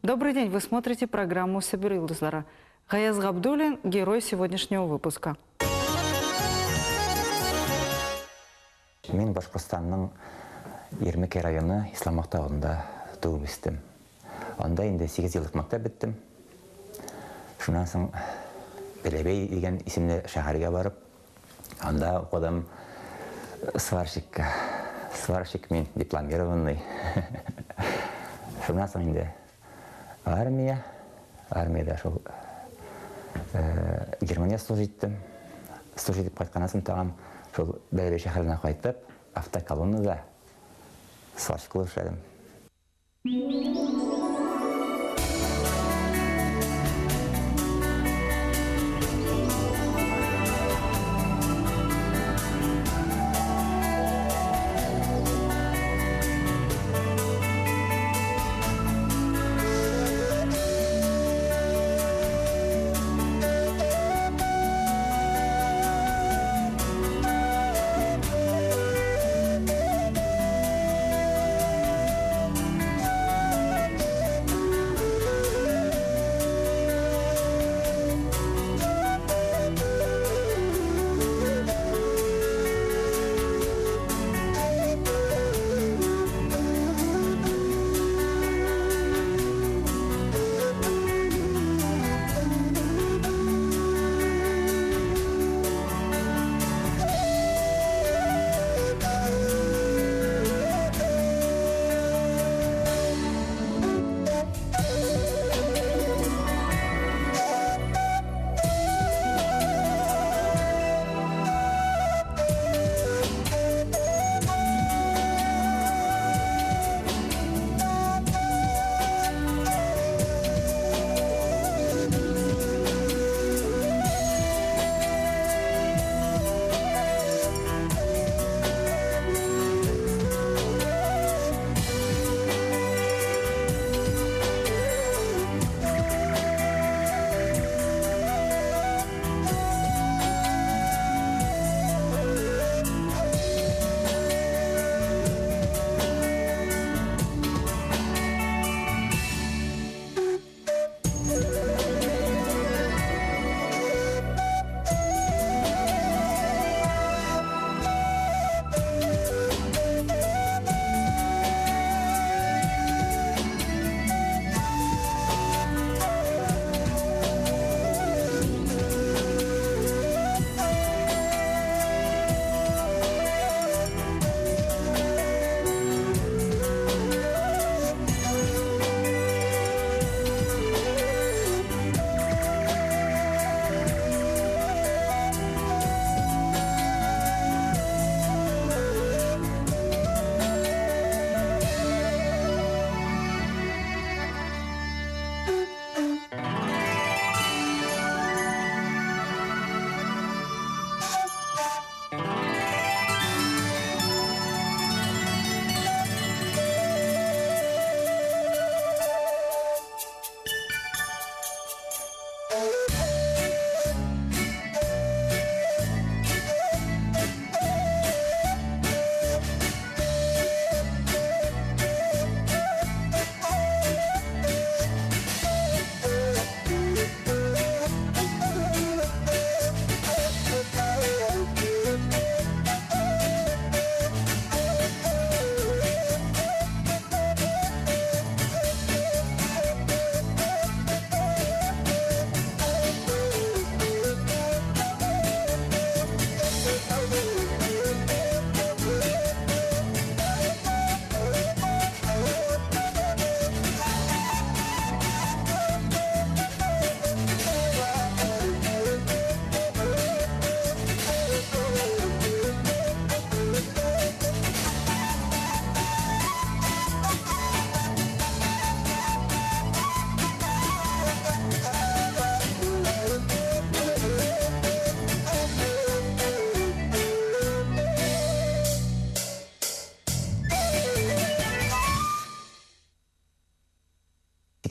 Добрый день, вы смотрите программу «Себер йолдызлары». Гаяз Габдуллин – герой сегодняшнего выпуска. Мин Башкортстанның Ермекәй районы Исламак авылында туып үстем. Анда инде 8 еллык мәктәп беттем. Шуннан соң Пеләбәй дигән исемле шәһәргә барып, анда укыдым сварщикка. Сварщик мин, дипломированный. Шуннан соң инде армия, армиядә шул Германия служить иттем. Служить итеп кайтканнан соң тагын шул Бәләбәй шәһәренә кайтып, автоколоннада сварщик булып эшләдем.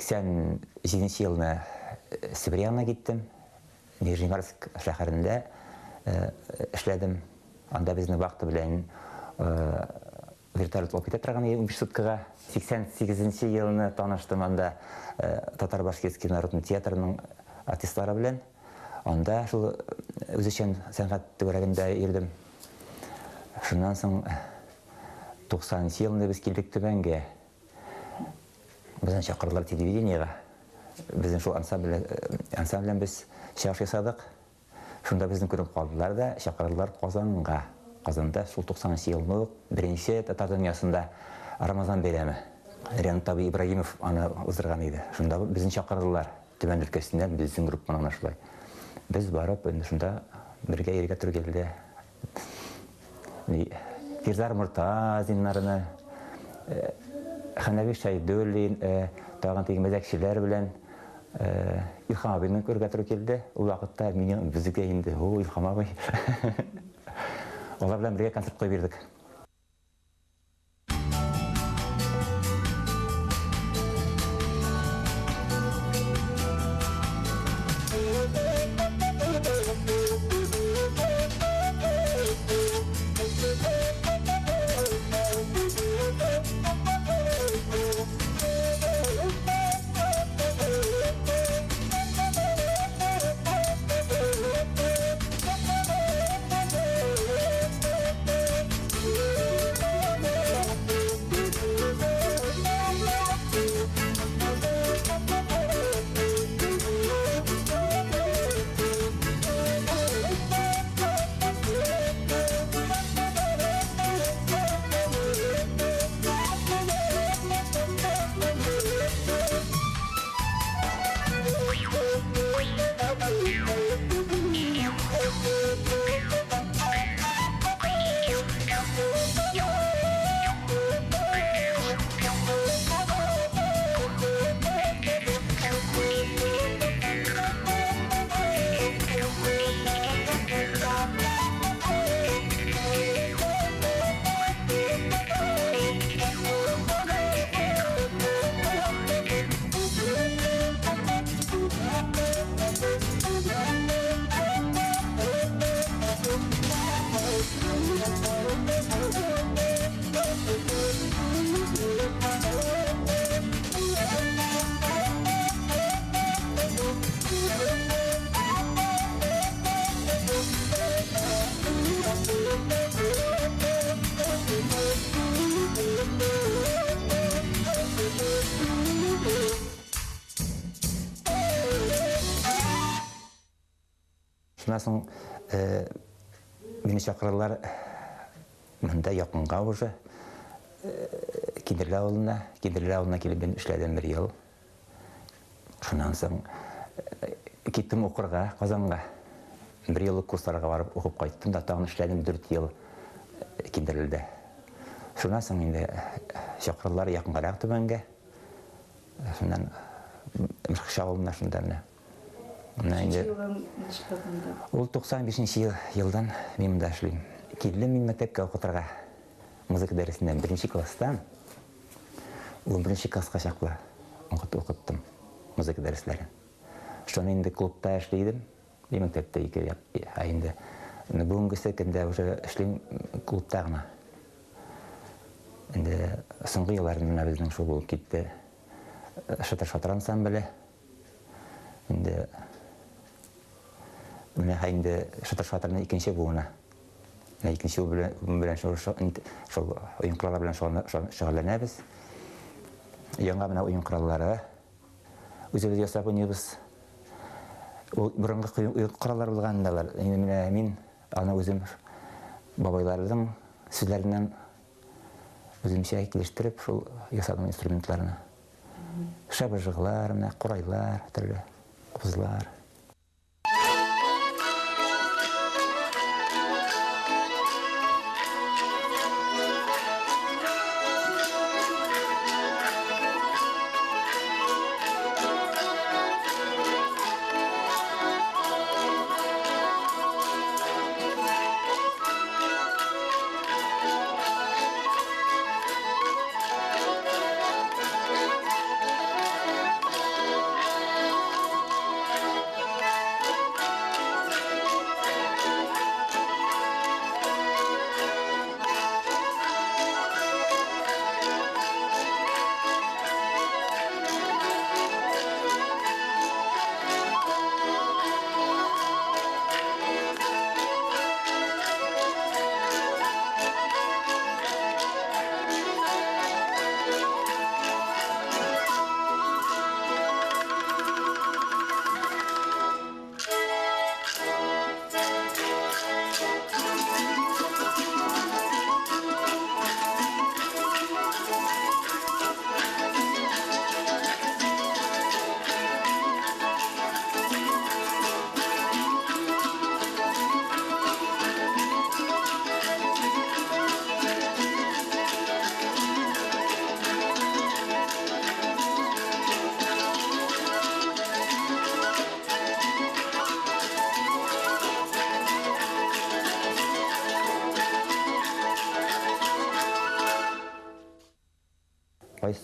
87 елны Себер ягына киттем. Нижнегорск шәһәрендә эшләдем. Анда безне вахта белән Вертолет алып китә торган иде 15 суткага. 88 елны таныштым анда Татар башкирский народный театрының артистлары белән. Анда шул үзешчән сәнгать түгәрәгендә йөрдем. Шуннан соң 90 елны без килдек Төмәнгә. Безне чакырдылар телевидениегә. Безнең шул ансамбль ансамбль без чыгыш ясадык. Шунда безне күреп калдылар да, чакырдылар Казанга. Казанда шул 90 елны ук беренче татар дөньясында Рамазан бәйрәме. Ренат абый Ибрагимов аны уздырган иде. Шунда безне чакырдылар. Төмән өлкәсеннән безнең группаны гына шулай. Без барып, инде шунда бергә йөрергә туры килде. Фирзар Мортазиннарны, Хәнәви Шәйдуллин, тагын теге мәзәкчеләр белән Илһам абыйны күрергә туры килде. Ул вакытта минем безгә инде, о, Илһам абый. Алар белән бергә концерт куеп йөрдек. Шуннан соң мине чакырдылар монда якынга уже Киндерле авылына. Киндерле авылына килеп мин эшләдем бер ел. Шуннан соң киттем укырга Казанга. Бер еллык курсларга барып укып кайттым да тагын эшләдем 4 ел Киндерледә. Шуннан соң инде чакырдылар якынгарак Төмәнгә. Шуннан Мышкыш авылына шунда менә. Менә инде ул 95 елдан мин монда эшлим. Килдем мин мәктәпкә укытырга. Музыка дәресеннән беренче класстан 11 класска чаклы укыттым музыка дәресләрен. Шуны инде клубта эшли идем. И мәктәптә ике ай инде. Бүгенгесе көндә уже эшлим клубта гына. Инде соңгы елларында менә безнең шул булып китте. Шатыр-шатыр ансамбле. Инде менә инде шатыр-шатырның икенче буыны. Менә икенче буын белән шул уен кораллары белән шөгыльләнәбез. Яңа менә уен кораллары үзебез ясап уйныйбыз. Ул борынгы уен кораллары булган инде алар. Инде менә мин аны үзем бабайларның сүзләреннән үземчә килештереп шул ясадым инструментларны. Шабыжыглар, менә курайлар, төрле кубызлар.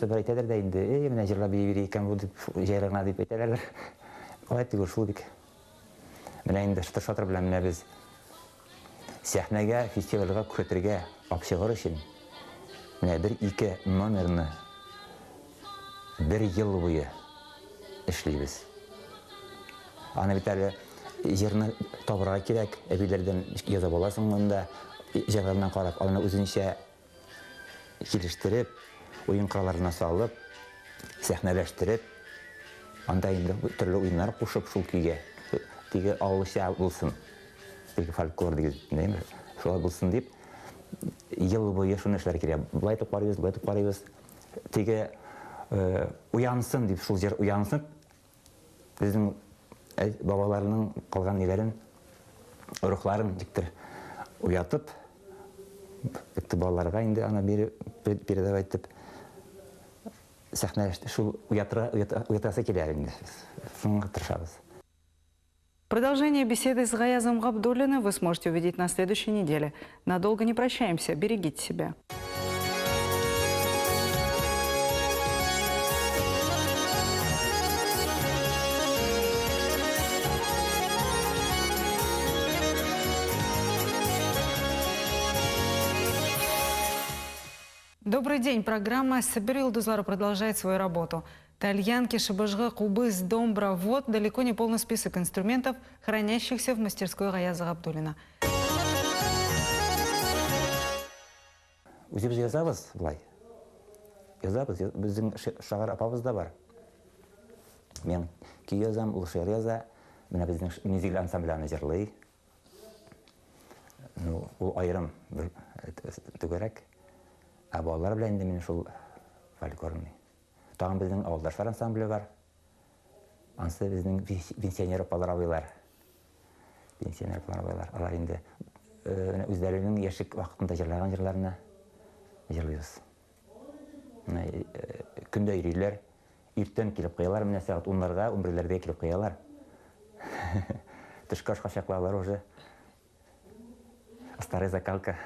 Ансы бер әйтәләр дә инде, эй, менә җырлап бии бирә икән бу дип, җайлы гына дип әйтәләрдер. Алай түгел шул бик. Менә инде шытыр-шатыр белән менә без сәхнәгә, фестивальгә күрсәтергә алып чыгыр өчен менә бер-ике номерны бер ел буе эшлибез. Аны бит әле җырны табырга кирәк, әбиләрдән язып аласың монда, җырларына карап, аны үзенчә килештереп, уен коралларына салып, сәхнәләштереп, анда инде төрле уеннар кушып шул көйгә, теге авылча булсын, теге фольклор дигән, шулай булсын дип, ел буе шуны эшләргә кирәк. Болай итеп карыйбыз, болай итеп карыйбыз. Теге уянсын дип, шул җыр уянсын, безнең бабаларның калган ниләрен, рухларын диктер уятып, балаларга инде аны передавать итеп, сәхнә шул уятасы килә инде. Шуңа тырышабыз. Продолжение беседы с Гаязом Габдуллиным вы сможете увидеть на следующей неделе. Надолго не прощаемся. Берегите себя. Добрый день. Программа «Себер йолдызлары» продолжает свою работу. Тальянки, шыбыжгы, кубыз, домбра – вот далеко не полный список инструментов, хранящихся в мастерской Гаяза Габдуллина. Үзебез язабыз болай. Язабыз. Безнең шагыйрь апабыз да бар. Мин көй язам, ул шигырь яза. Менә безнең Мизгел ансамбле аны җырлый. Ну, ул аерым бер түгәрәк. Ә балалар белән инде мин шул фольклорный. Тагын безнең авылдашлар ансамбле бар. Ансы безнең пенсионер апалар, абыйлар. Пенсионер апалар, абыйлар. Алар инде үзләренең яшьлек вакытында җырлаган җырларны җырлыйбыз. Көндә йөриләр. Иртән килеп куялар, менә сәгать уннарга, унберләргә килеп куялар. Төшке ашка чаклы уже. Старая закалка.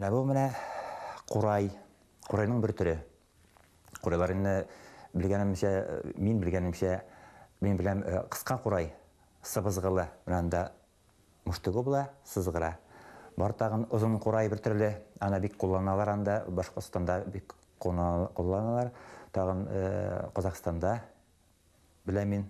Менә бу менә курай, курайның бер төре. Курайлар инде белгәнемчә, мин белгәнемчә, мин беләм кыска курай, сыбызгылы, менә анда муштугы була, сызгыра. Бар тагын озын курай бер төрле, аны бик кулланалар анда, Башкортстанда бик кулланалар. Тагын Казахстанда беләм мин.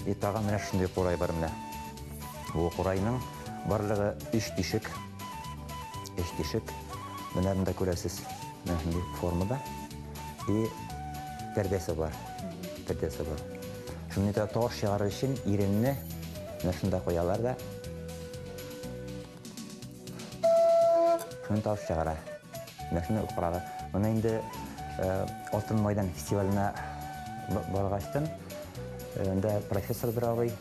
И тагын менә шундый курай бар менә. Бу курайның барлыгы өч тишек. Өч тишек. Менә монда күрәсез, менә шундый формада. И пәрдәсе бар. Пәрдәсе бар. Шуны да тавыш чыгарыр өчен иренне менә шунда куялар да. Шуны тавыш чыгара. Менә шуны укырага. Моны инде Алтын Майдан фестиваленә баргачтын, анда профессор бер абый,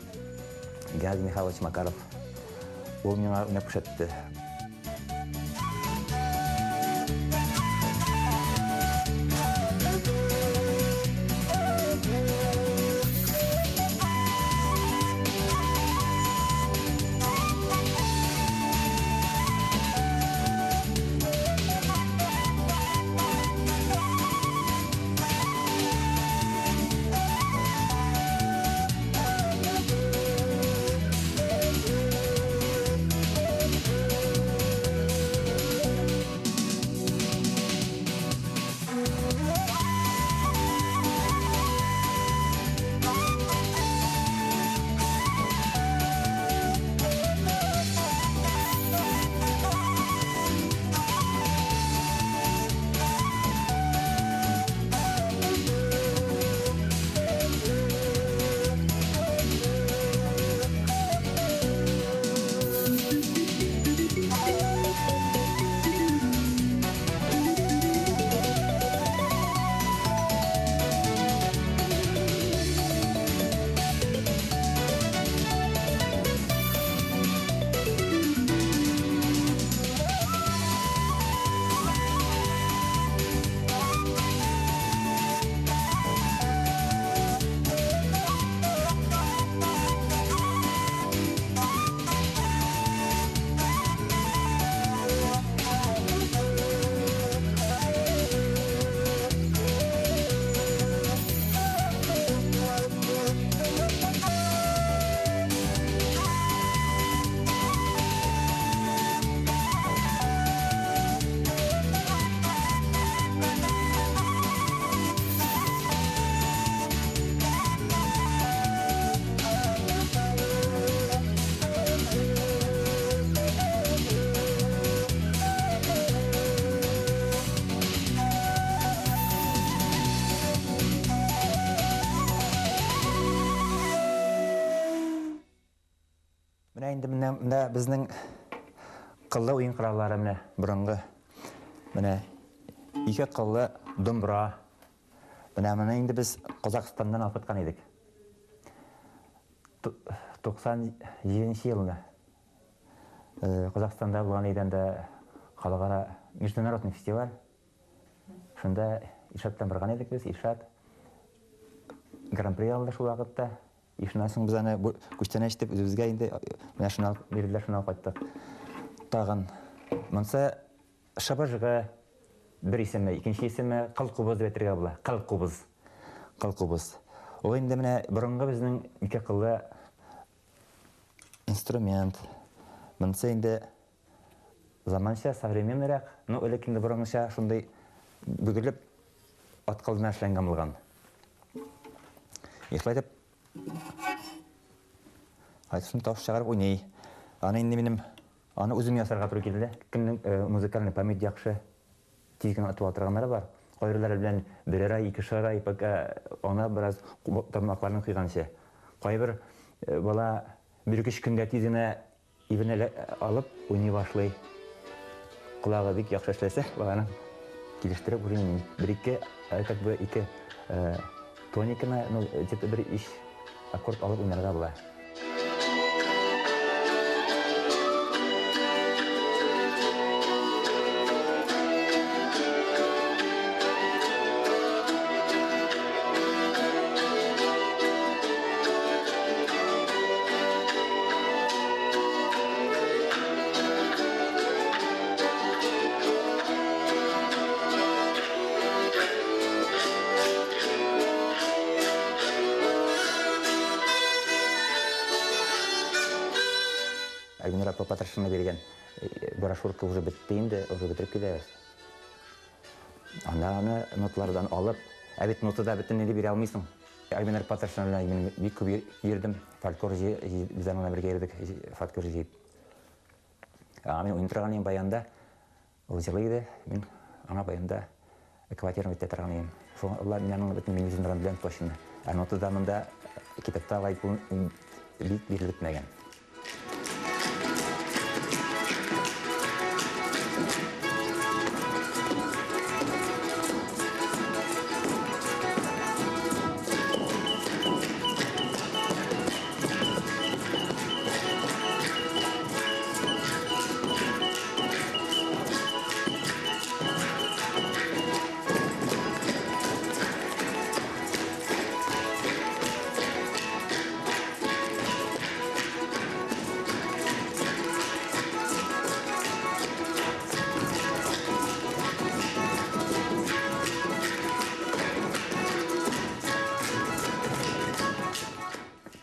Геннадий Михайлович Макаров, ул миңа уйнап күрсәтте. Менә инде менә безнең кыллы уен кораллары менә борынгы. Менә ике кыллы домбра. Менә моны инде без Казахстаннан алып кайткан идек. 97 елны Казахстанда булган иде анда халыкара международный фестиваль. Шунда Илшаттан барган идек без. Илшат гран-при алды шул вакытта. И шуннан соң без аны күчтәнәч итеп үзебезгә инде менә шуны алып бирделәр, шуны алып кайттык. Тагын монысы шыбыжгы бер исеме, икенче исеме кыл кубыз дип әйтергә була. Кыл кубыз. Кыл кубыз. Ул инде менә борынгы безнең ике кыллы инструмент. Монысы инде заманча, современныйрак, ну элек инде борынгыча шундый бөгелеп ат кылына эшләнгән булган. И шулай итеп Кайтысын тавыш чыгарып уйный. Аны инде минем аны үзем ясарга туры килде. Кемнең музыкальный память яхшы, тиз генә отып ала торганнары бар. Кайберләре белән берәр ай, икешәр ай, пока ана бераз бармакларын куйганчы. Кайбер бала бер-ике көндә тиз генә ибен алып уйный башлый. Колагы бик яхшы эшләсә, баланың килештереп уйный. Бер-ике, как бы ике тониканы, ну, где-то бер иш аккорд алып уйнарга була. Альмира апа Патрашина биргән брошюрка уже бетте инде, уже бетереп киләбез. Анда аны ноталардан алып, ә бит нотада бөтенләй бирә алмыйсың. Альмира Патрашина белән мин бик күп йөрдем, фольклор без аның белән бергә йөрдек, фольклор җыеп. Мин уйный торган идем баянда, ул җырлый иде, мин аңа баянда квартираны үтә торган идем. Шуңа мин аның бөтен мелизмнарын беләм точно. Ә нотада монда китапта алай бик бирелеп бетмәгән.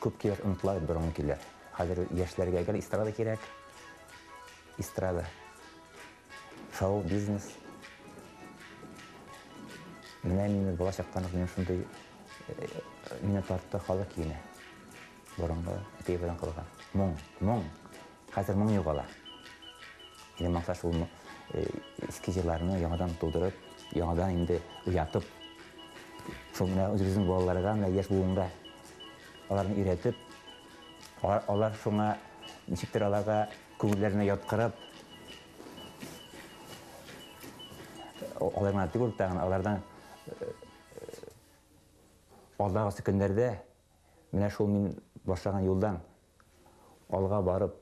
Күп көйләр онытыла бит, борынгы көйләр. Хәзер яшьләргә гел эстрада кирәк. Эстрада. Шоу, бизнес. Менә мине бала чактан ук минем шундый мине тартты халык киеме. Борынгы әти белән калган. Моң, моң. Хәзер моң югала. Минем максат шул иске җырларны яңадан тудырып, яңадан инде уятып, шул менә үзебезнең балаларга, менә яшь буынга аларны өйрәтеп, алар шуңа ничектер аларга күңелләренә яткырып, алар гына түгел, тагын алардан алдагысы көннәрдә менә шул мин башлаган юлдан алга барып,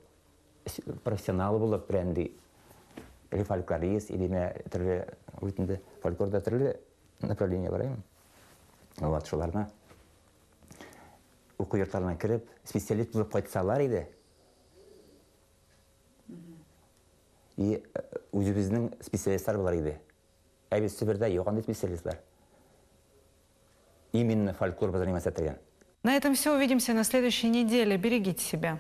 профессионал булып, прям или фольклорист, или менә төрле, бит инде фольклорда төрле направление бар, әйме? Вот шуларны уку йортларына кереп, специалист булып кайтсалар иде. И үзебезнең специалистлар булар иде. Ә бит Себердә юк андый специалистлар. Именно фольклор заниматься итергән. На этом все. Увидимся на следующей неделе. Берегите себя.